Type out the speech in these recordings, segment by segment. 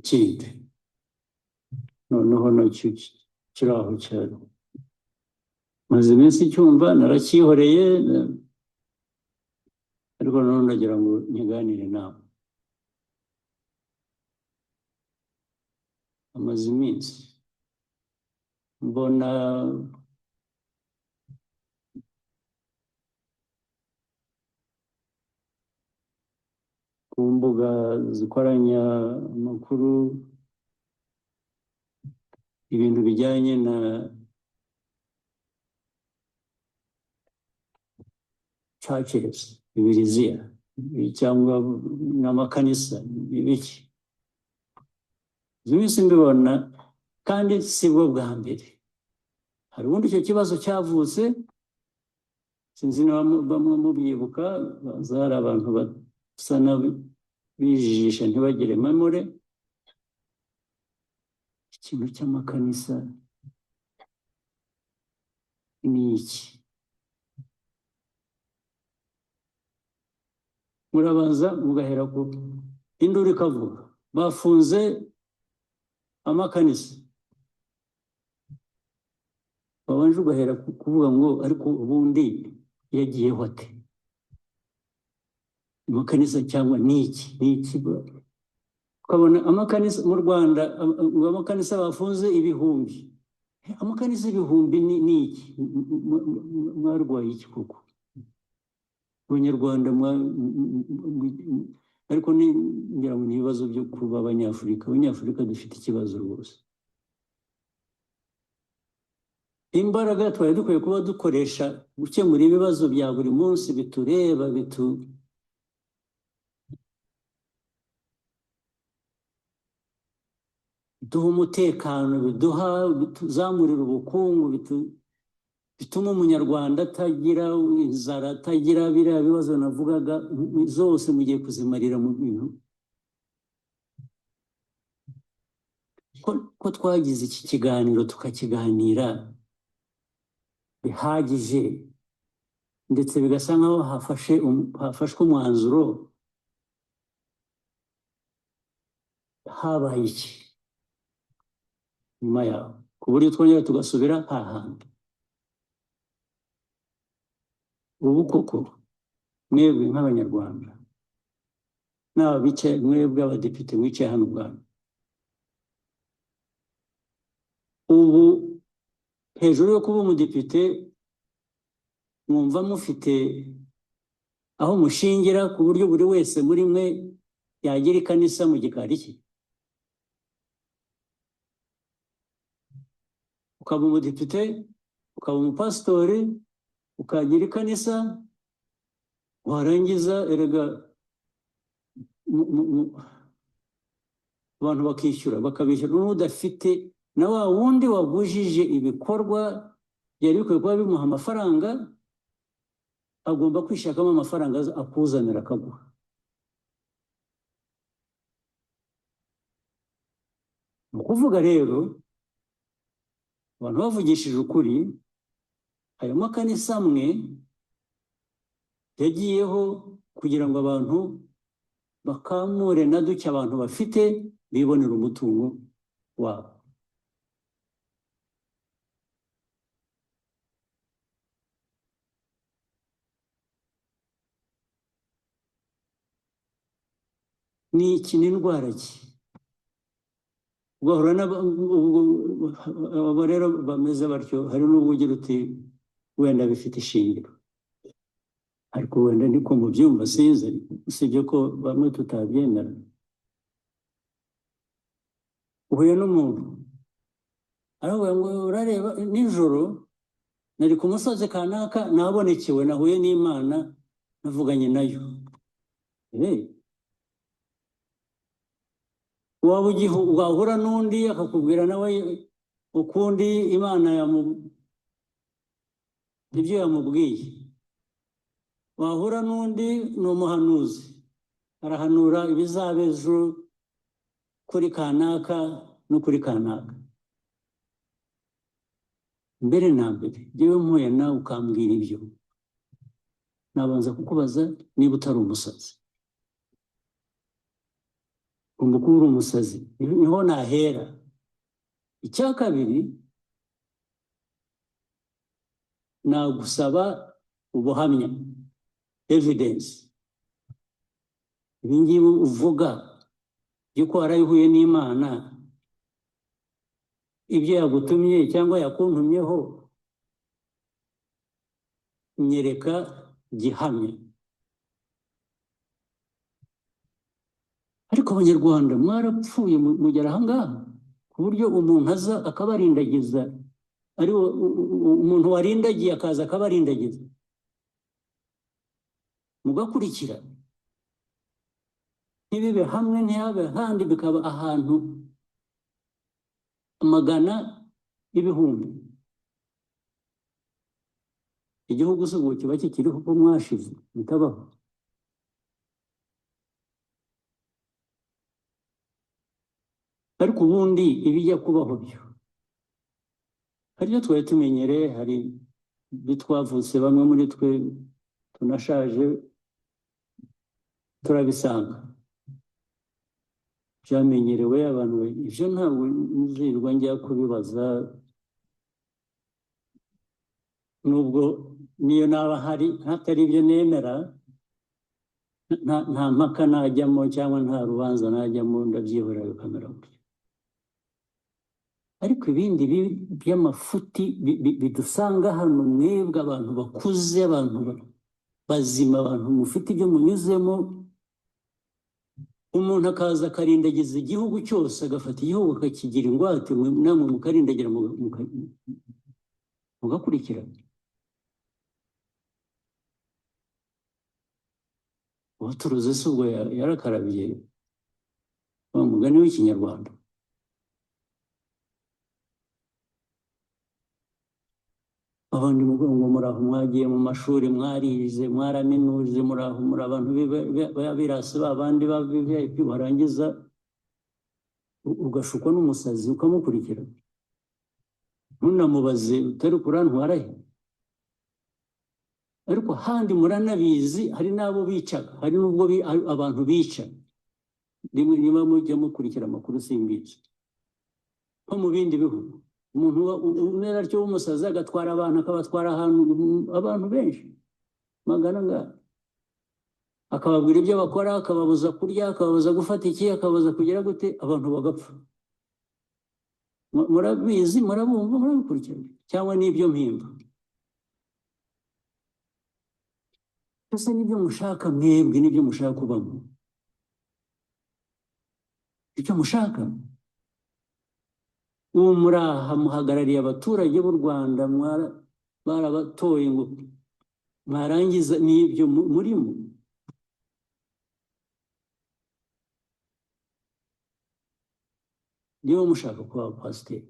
Ikindi noneho nacyo kiri aho cyane, maze iminsi cyumva naracyihoreye, ariko noneho ndagira ngo nkiganire nawe. Amaze iminsi mbona ku mbuga zikoranya amakuru ibintu bijyanye na churches, ibiriziya cyangwa n'amakanisa, ibiki. Izo minsi mbibona, kandi si bwo bwa mbere. Hari ubundi icyo kibazo cyavutse, sinzi niba bamwe mubyibuka, baza hari abantu basa n'abijijisha ntibagire memory. Ikintu cy'amakanisa ni iki? Murabanza mugahera ku induru ikavuga bafunze amakanisa, wabanje ugahera ku kuvuga ngo ariko ubundi yagiyeho ate amakanisa, cyangwa ni iki, ni iki? Ukabona amakanisa mu Rwanda, ngo amakanisa bafunze ibihumbi, amakanisa ibihumbi ni iki? Mwarwaye iki koko Abanyarwanda? Ariko ni ngira ngo ni ibibazo byo kuba Abanyafurika. Abanyafurika dufite ikibazo rwose. Imbaraga twari dukwiye kuba dukoresha gukemura ibibazo bya buri munsi bitureba, biduha umutekano, biduha, bituzamurira ubukungu, bituma Umunyarwanda atagira inzara, atagira biriya bibazo navugaga zose, mugiye kuzimarira mu bintu. Ko twagize iki kiganiro tukakiganira bihagije, ndetse bigasa nkaho hafashwe umwanzuro, habaye iki nyuma yaho ku buryo twongera tugasubira hahandi? Ubu koko mwebwe nk'Abanyarwanda n'aba bicaye, mwebwe abadepite mwicaye hano ubwanyu, ubu hejuru yo kuba umudepite mwumva mufite aho mushingira ku buryo buri wese muri mwe yagira ikanisa mu gikari cye? Ukaba umudepite, ukaba umupasitori, ukagira ikanisa, warangiza erega abantu bakishyura, bakabishyura n'udafite, na wa wundi wabujije ibikorwa byari bikwiye kuba bimuha amafaranga, agomba kwishakamo amafaranga akuzanira akaguha. Ni ukuvuga rero, abantu bavugishije ukuri, ayo makanisa amwe yagiyeho kugira ngo abantu bakamure na duke abantu bafite, bibonere umutungo wabo. Ni iki? Ni indwara ki? Ugahura abo rero bameze batyo. Hari n'ubwo ugira uti wenda bifite ishingiro, ariko wenda niko mubyumva, sinzi, usibye ko bamwe tutabyemera. Uhuye n'umuntu aravuga ngo urareba nijoro nari ku musozi kanaka, nabonekewe, nahuye n'Imana, navuganye nayo. Waba wahura n'undi akakubwira nawe ukundi Imana ibyo yamubwiye. Wahura n'undi ni umuhanuzi, arahanura ibizaba ejo kuri kanaka no kuri kanaka. Mbere na mbere, njyewe mpuye nawe ukambwira ibyo, nabanza kukubaza niba utari umusazi. Ugomba kuba uri umusazi. Niho nahera. Icya kabiri, nagusaba ubuhamya, evidence. Ibi ngibi uvuga by'uko warabihuye n'Imana, ibyo yagutumye cyangwa yakuntumyeho, nyereka gihamya. Ariko Abanyarwanda mwarapfuye mugera aha ngaha, ku buryo umuntu aza akabarindagiza, ari umuntu warindagiye akaza akabarindagiza, mugakurikira. Ntibibe hamwe, ntihabe ahandi, bikaba ahantu amagana y'ibihumbi. Igihugu se ubu kiba kikiriho ko mwashize bitabaho? Ariko ubundi ibijya kubaho byo hari ibyo twari tumenyereye, hari ibyo twavutse, bamwe muri twe tunashaje turabisanga byamenyerewe abantu. Ibyo ntabwo nzirirwa njya kubibaza, nubwo niyo naba hari hatari ibyo nemera, nta mpaka najyamo cyangwa nta rubanza najyamo, ndabyihorera bikamera gutyo. Ariko ibindi by'amafuti bidusanga hano, mwebwe abantu bakuze, abantu bazima, abantu mufite ibyo munyuzemo, umuntu akaza akarindagiza igihugu cyose, agafata igihugu akakigira ingwate, namwe mukarindagira mugakurikira. Uwaturuze se ubwo yarakarabiye wa mugani w'Ikinyarwanda. Abandi muvuga ngo muraho, mwagiye mu mashuri, mwarize, mwaraminuje, muraho, muri abantu b'abirasi, ba bandi ba VIP, warangiza ugashukwa n'umusazi ukamukurikira, ntunamubaze utari kurantwara he. Ariko handi muranabizi, hari n'abo bicaga, hari n'ubwo abantu bica. Rimwe niba mujya mukurikira amakuru simbizi, nko mu bindi bihugu umuntu umera atyo w'umusazi agatwara abantu, akabatwara ahantu, abantu benshi magana ngana, akababwira ibyo bakora, akababuza kurya, akababuza gufata iki, akababuza kugira gute, abantu bagapfa. Murabizi, murabumva, murabikurikirana, cyangwa n'ibyo mpimba byose n'ibyo mushaka mwebwe, n'ibyo mushaka kubamo, icyo mushaka. Ubu muraha muhagarariye abaturage b'u Rwanda, barabatoye ngo mwarangiza n'ibyo murimo. Niba mushaka kuba abapasiteri,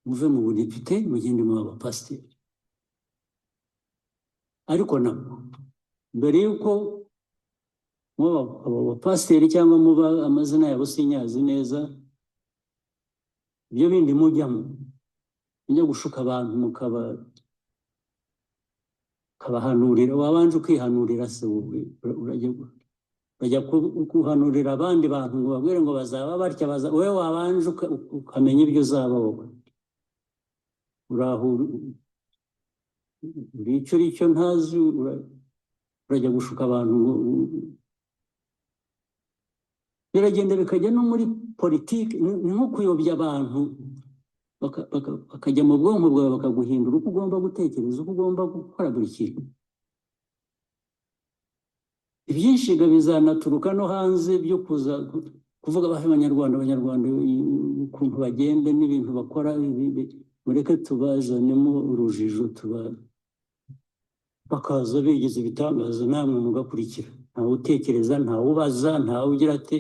muve mu budepite mugende muba abapasiteri. Ariko nabwo mbere y'uko muba abo bapasiteri cyangwa muba amazina yabo sinyazi neza, ibyo bindi mujyamo mujya gushuka abantu mukabahanurira, wabanje ukihanurira se wowe, urajya guhanurira abandi bantu ngo babwire ngo bazaba batya, wowe wabanje ukamenya ibyo uzaba wowe. Uraho uri icyo uri cyo ntazi, urajya gushuka abantu ngo biragenda bikajya no muri politiki, ni nko kuyobya abantu bakajya mu bwonko bwawe bakaguhindura uko ugomba gutekereza, uko ugomba gukora buri kintu. Ibyinshi bizanaturuka no hanze byo kuza kuvuga abahe Abanyarwanda, Abanyarwanda ukuntu bagenda n'ibintu bakora, mureke tubazanemo urujijo, bakaza bigize ibitangaza, namwe mugakurikira. Ntawe utekereza, ntawe ubaza, ntawe ugira ati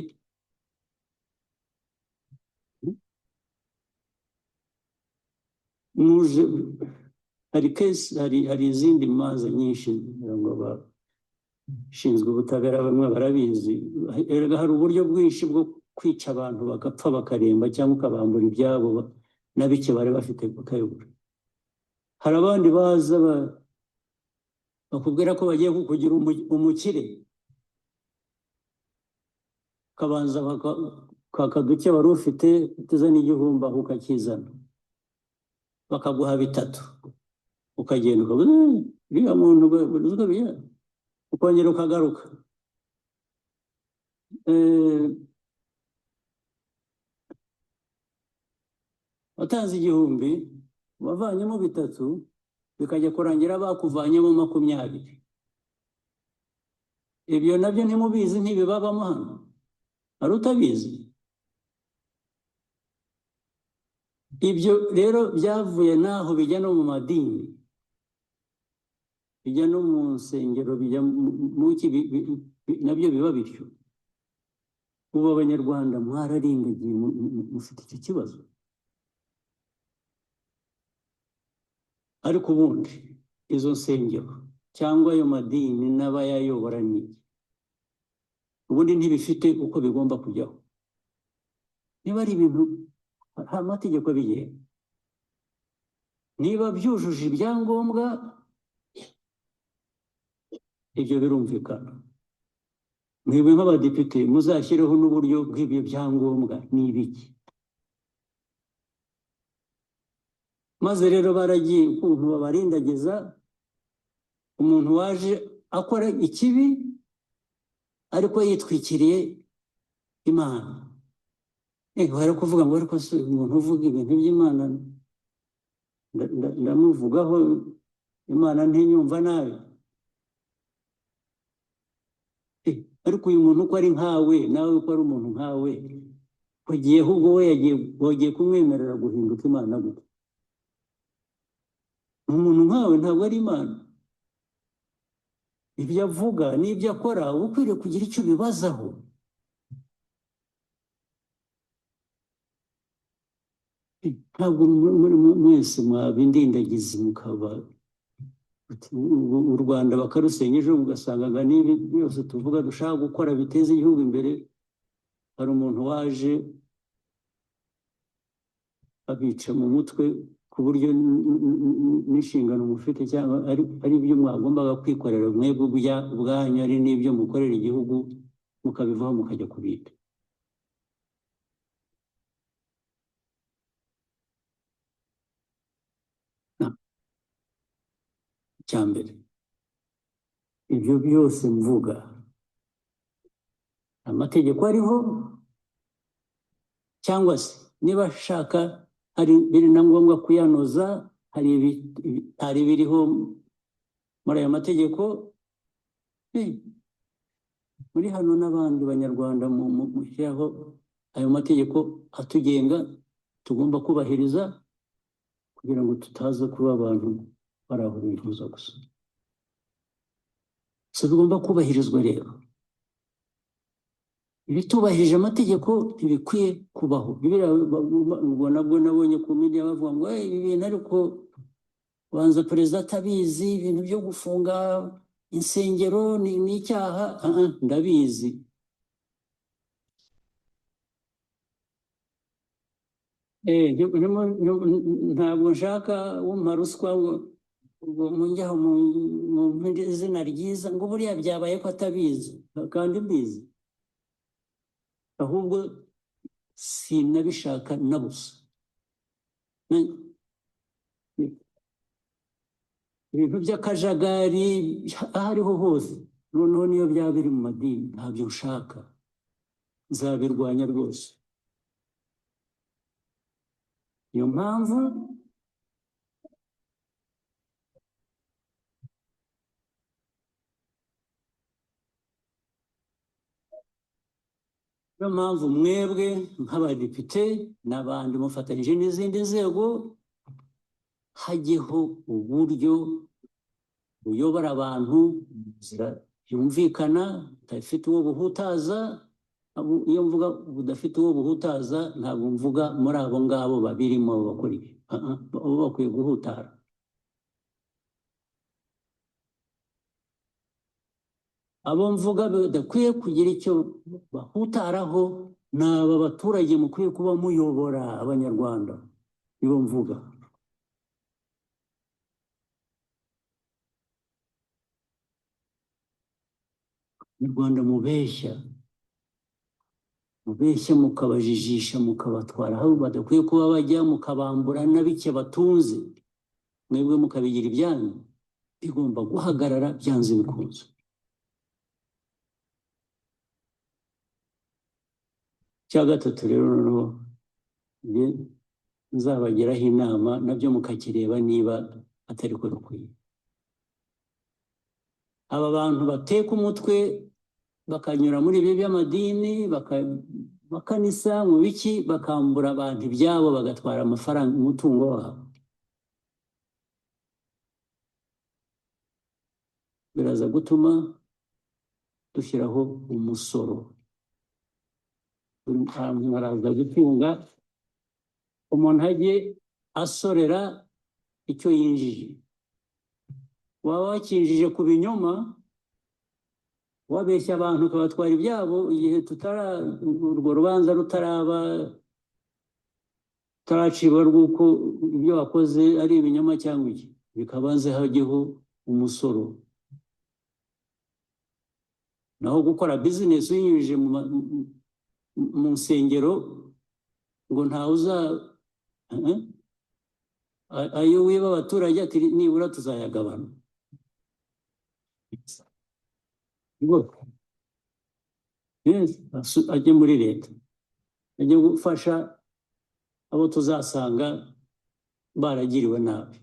muje. Hari case, hari izindi manza nyinshi, ngira ngo abashinzwe ubutabera bamwe barabizi. Erega hari uburyo bwinshi bwo kwica abantu bagapfa bakaremba, cyangwa ukabambura ibyabo na bike bari bafite bakayobora. Hari abandi baza bakubwira ko bagiye kukugira umukire. Ukabanza kwaka duke wari ufite, utuzana 1000 aho ukakizana, bakaguha 3, ukagenda ukavuga, uriya muntu uzwi biya, ukongera ukagaruka. Watanze 1000, wavanyemo 3, bikajya kurangira bakuvanyemo 20. Ibyo nabyo ntimubizi, ntibibabamo hano. Hari utabizi? Ibyo rero byavuye naho bijya no mu madini, bijya no mu nsengero, bijya mu ki, nabyo biba bityo. Ubu Abanyarwanda mwararindagiye, mufite icyo kibazo. Ariko ubundi izo nsengero cyangwa ayo madini n'abayayobora ni iki? Ubundi ntibifite uko bigomba kujyaho. Niba ari ibintu, nta mategeko abigenga. Niba byujuje ibyangombwa, ibyo birumvikana. Mwebwe nk'abadepite muzashyireho n'uburyo bw'ibyo byangombwa ni ibiki. Maze rero baragiye ukuntu babarindagiza, umuntu waje akora ikibi ariko yitwikiriye Imana. Bari kuvuga ngo ariko se umuntu uvuga ibintu by'Imana ndamuvugaho, Imana ntinyumva nabi. Ariko uyu muntu uko ari nkawe, nawe uko ari umuntu nkawe, wagiye ahubwo we wagiye kumwemerera guhinduka Imana gute? Umuntu nkawe ntabwo ari Imana. Ibyo avuga n'ibyo akora uba ukwiriye kugira icyo ubibazaho. Ntabwo mwese mwaba indindagizi mukaba u Rwanda bakarusenya ejo ugasanga n'ibi byose tuvuga dushaka gukora biteza igihugu imbere. Hari umuntu waje abica mu mutwe ku buryo n'inshingano mufite cyangwa ari ibyo mwagombaga kwikorera mwebwe ubwanyu, ari n'ibyo mukorera igihugu, mukabivaho mukajya kubita. Icya mbere, ibyo byose mvuga amategeko ariho, cyangwa se niba ashaka hari biri na ngombwa kuyanoza, hari hari biriho muri aya mategeko. Muri hano n'abandi banyarwanda mushyiraho ayo mategeko atugenga tugomba kubahiriza kugira ngo tutaza kuba abantu bari aho bifuza gusa. So bigomba kubahirizwa rero. Ibitubahirije amategeko ntibikwiye kubaho. Biriya ubwo nabwo nabonye ku media bavuga ngo ibi bintu ariko banza perezida atabizi, ibintu byo gufunga insengero ni icyaha. Ndabizi. Ntabwo nshaka wumpa ruswa ngo munjyaho mu izina ryiza ngo buriya byabaye ko atabizi kandi mbizi. Ahubwo sinabishaka na busa. Ibintu by'akajagari aho ariho hose, noneho niyo byaba biri mu madini ntabyo nshaka, nzabirwanya rwose. Niyo mpamvu mwebwe nk'abadepite n'abandi mufatanyije n'izindi nzego hajyeho uburyo buyobora abantu mu nzira yumvikana, budafite uwo buhutaza. Iyo mvuga budafite uwo buhutaza ntabwo mvuga muri abo ngabo babirimo bakora ibi. Abo bakwiye guhutara. Abo mvuga badakwiye kugira icyo bahutaraho ni aba baturage mukwiye kuba muyobora Abanyarwanda, nibo mvuga. Abanyarwanda mubeshya, Mubeshya mukabajijisha, mukabatwara aho badakwiye kuba bajya, mukabambura na bike batunze, mwebwe mukabigira ibyanyu, bigomba guhagarara byanze bikunze. Icya gatatu rero, noneho njye nzabagiraho inama, nabyo mukakireba niba atari ko bikwiye. Aba bantu bateka umutwe bakanyura muri ibi by'amadini, bakanisa mu biki, bakambura abantu ibyabo, bagatwara amafaranga, umutungo wabo, biraza gutuma dushyiraho umusoro. Buri hantu haraza gutunga umuntu ajye asorera icyo yinjije. Waba wakinjije ku binyoma, wabeshya abantu ukabatwara ibyabo, igihe tutara urwo rubanza rutaraba, rutaracibwa rw'uko ibyo wakoze ari ibinyoma cyangwa iki, bikabanze hajyeho umusoro. Naho gukora bizinesi uyinyujije mu nsengero ngo ntawe uza ayo wiba abaturage, ati nibura tuzayagabana. Yes, ajye muri leta, ajye gufasha abo tuzasanga baragiriwe nabi.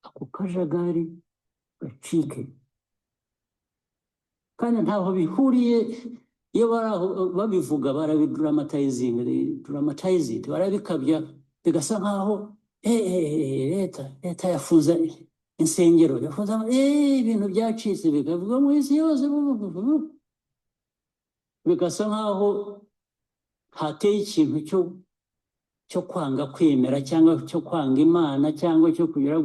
Ako kajagari gacike. Kandi ntaho bihuriye. Iyo bari aho babivuga, barabidramatizinga, dramatize it, barabikabya, bigasa nkaho leta yafunze insengero, yafunze ibintu byacitse, bikavuga mu isi yose, bigasa nkaho hateye ikintu cyo kwanga kwemera, cyangwa cyo kwanga Imana, cyangwa cyo kugira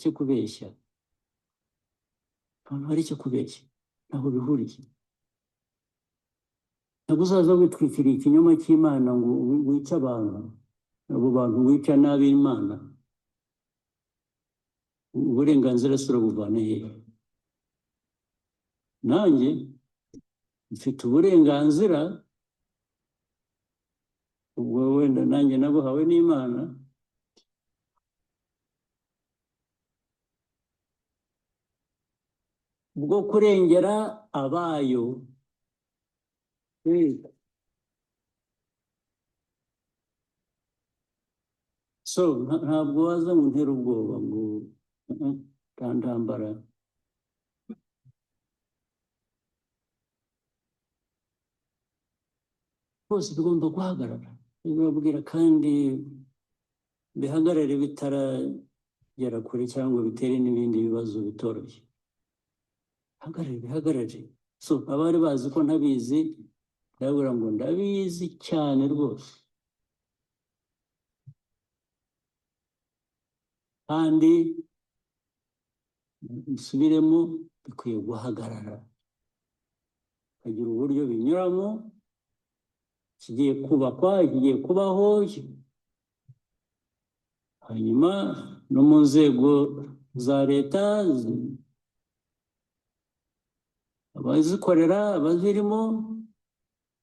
cyo kubeshya abantu. Hari icyo kubeshya, ntaho bihuriye. Ntabwo uzaza witwikiriye ikinyoma cy'Imana ngo wice abantu. Abo bantu wica nabi Imana, uburenganzira si urabuvana hehe? Nanjye mfite uburenganzira, ubwo wenda nanjye nabuhawe n'Imana, bwo kurengera abayo. So ntabwo waza ngo untere ubwoba ngo ntandambara. Bose bigomba guhagarara, bibabwira kandi bihagarare bitaragera kure cyangwa bitere n'ibindi bibazo bitoroshye. Hagarare, bihagarare. So abari bazi ko ntabizi, ndababwira ngo ndabizi cyane rwose, kandi nsubiremo, bikwiye guhagarara, bikagira uburyo binyuramo, kigiye kubakwa, kigiye kubaho, hanyuma no mu nzego za leta, abazikorera, abazirimo,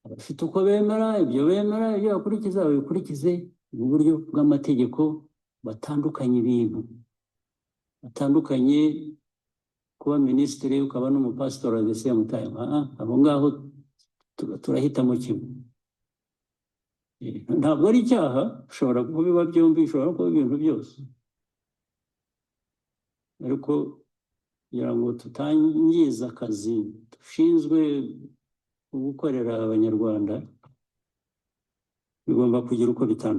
abafite uko bemera, ibyo bemera, ibyo bakurikiza, babikurikize mu buryo bw'amategeko. Batandukanye ibintu, batandukanye kuba minisitiri ukaba n'umupasitori at the same time. Aho ngaho turahitamo kimwe. Ntabwo ari icyaha, ushobora kubiba byombi, ushobora kuba ibintu byose, ariko kugira ngo tutangiza akazi dushinzwe gukorera Abanyarwanda, bigomba kugira uko bitandukanye.